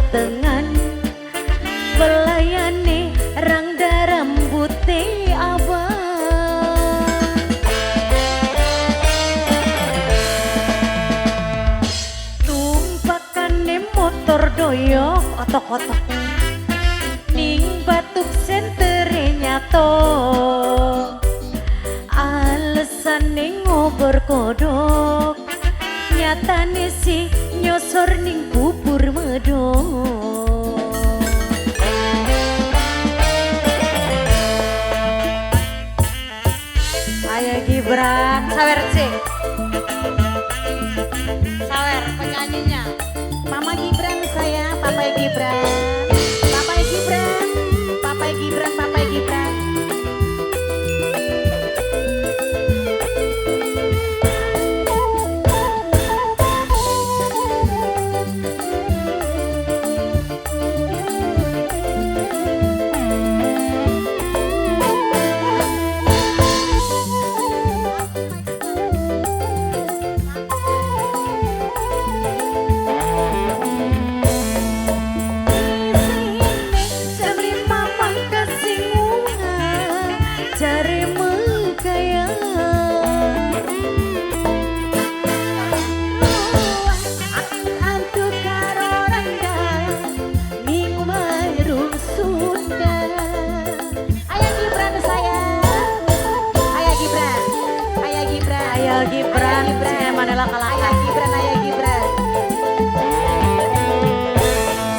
wetengan pelayane rangda rambute abang. Tumpakane motor doyok otok-otok ning batuk sentere nyato, alesane ngobor kodok nyatane sih nyosor ning bubur medok. Ayo Gibran, sawer sih. Sawer penyanyinya. Mama Gibran saya, Papa Gibran. Papa Gibran, Papa Gibran, Papa Gibran. Gibran, Manela kalah. Ayah Gibran, ayah Gibran.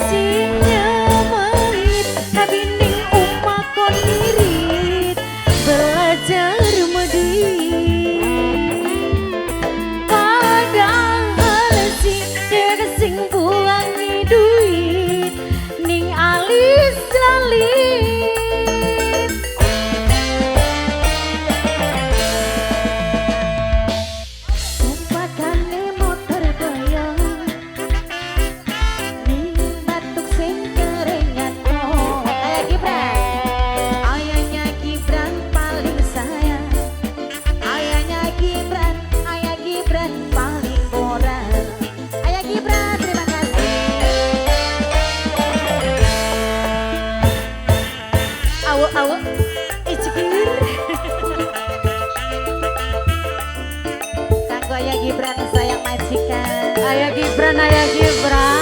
Sinya marit, kabining umah kon irit, belajar medit. Padahal si dewek sing buangi duit, ning alis lalit. Awo icikir. Kanggo Ayah Gibran sayang majikan. Ayah Gibran, Ayah Gibran.